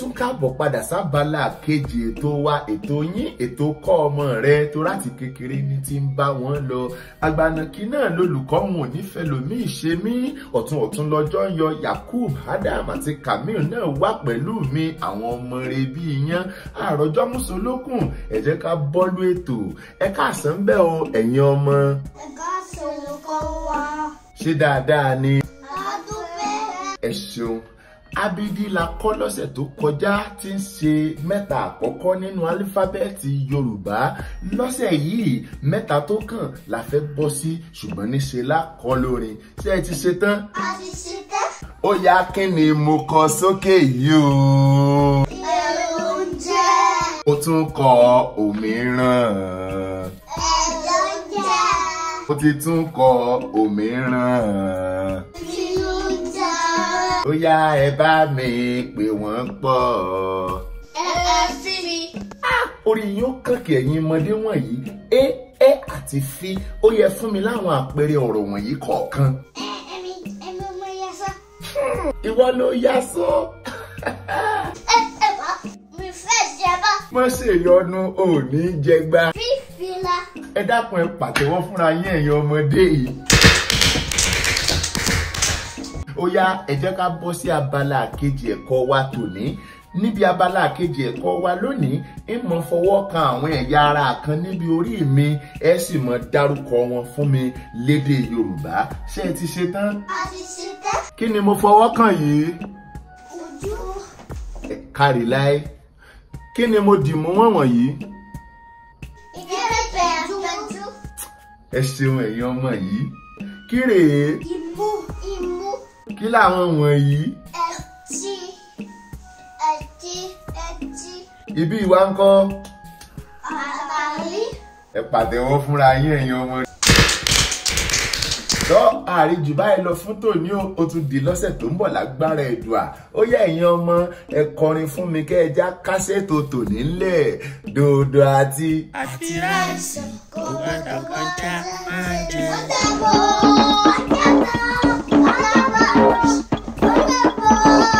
Tún káàbọ̀ padà sábàlá kejì ètò wa, ètò yín, ètò kọ́ ọmọ rẹ tó láti kékeré ní ti ń bá wọn lọ. Àgbànàkí náà lolùkọ́ wọn ò nífẹ̀ẹ́ lómi ìṣe mí. Ọ̀tún ọ̀tún lọ́jọ́ ń yọ. Yakub Adam àti Kamil náà wà pẹ̀lú mi, àwọn ọmọ rẹ bí iyán. Àròjọ mùsùlùkùn, ẹ jẹ́ ká bọ́lú ètò. Ẹ káàsán bẹ́ẹ̀ o, ẹ̀yin ọmọ. Ẹ káàsán olùkọ́ wa. Ṣé dáadáa ni? A dúpẹ́. Ẹ ṣeun. Abidi la kọ́ lọ́sẹ̀ tó kọjá tí ń ṣe mẹ́ta àkọ́kọ́ nínú álífábẹ́ẹ̀tì Yorùbá. Lọ́sẹ̀ yìí mẹ́ta tó kàn la fẹ́ bọ́ sí, ṣùgbọ́n níṣe la kọ́ lórin. Ṣé ẹ ti ṣe tán? A ti ṣe tán. Ó yá, kí ni mo kọ sókè yìí o? Ẹ ló ń jẹ́. Ó tún kọ òmíràn. Ẹ ló ń jẹ́. Ó ti tún kọ òmíràn. Ó yá, ẹ bá mi pè wọ́n pọ̀. Ẹ fi mi. Orí yín ó kàn kí ẹ̀yin ọmọdé wọ̀nyí. É, ẹ àti fi. Ó yẹ fún mi láwọn àpẹẹrẹ ọ̀rọ̀ wọ̀nyí kọ̀ọ̀kan. Ẹ̀mí ẹ̀mí mo yá sọ. Ìwọ ló yá sọ. Ẹ ẹ bá mi fẹ́ jẹ bá. Má ṣe yọnu, ò ní jẹgba. Fífìlà. Ẹ dákun, ẹ pàtẹ́wọ́ fúnra yín ẹ̀yin ọmọdé yìí. Ó yá, ẹ jẹ́ ká bọ́ sí abala kejì ẹ̀kọ́ wa tòní. Níbi abala kejì ẹ̀kọ́ wa lónìí, ń mọ fọwọ́ kan àwọn ẹ̀yà ara kan níbi orí mi, ẹ sì mọ dárúkọ wọn fún mi lédè Yorùbá. Ṣé ẹ ti ṣe tán? A ti ṣe tán. Kí ni mo fọwọ́ kàn yìí? Ojú. Ẹ kárí láé. Kí ni mo dì mú wọ̀n wọ̀nyí? Ìgbẹ́pẹ̀jú. Ẹ ṣeun ẹ̀yin ọmọ yìí. Kí rèé? Imú. Imú. Kí làwọn wọ̀nyí? Ẹtí. Ẹtí. Ẹtí. Ibi ìwà ń kọ́? Àtàrí. Ẹ pàtẹ́wọ́ fúnra yín ẹ̀yin ọmọ. Tọ́ àríjù báyìí lọ fún tòní o, ó tún di lọ́sẹ̀ tó ń bọ̀ lágbára Ẹ̀dùà. Ó yá ẹ̀yin ọmọ, ẹ kọrin fún mi kẹ́ ẹ já kásẹ̀tò tòní ńlẹ̀. Dòdò àti. Àti ráìsì kò gbọdọ̀ kọjá máa jẹ. Ó dàbọ̀. Ó dàbọ̀. Ó dàbọ̀. Ó dàbọ̀.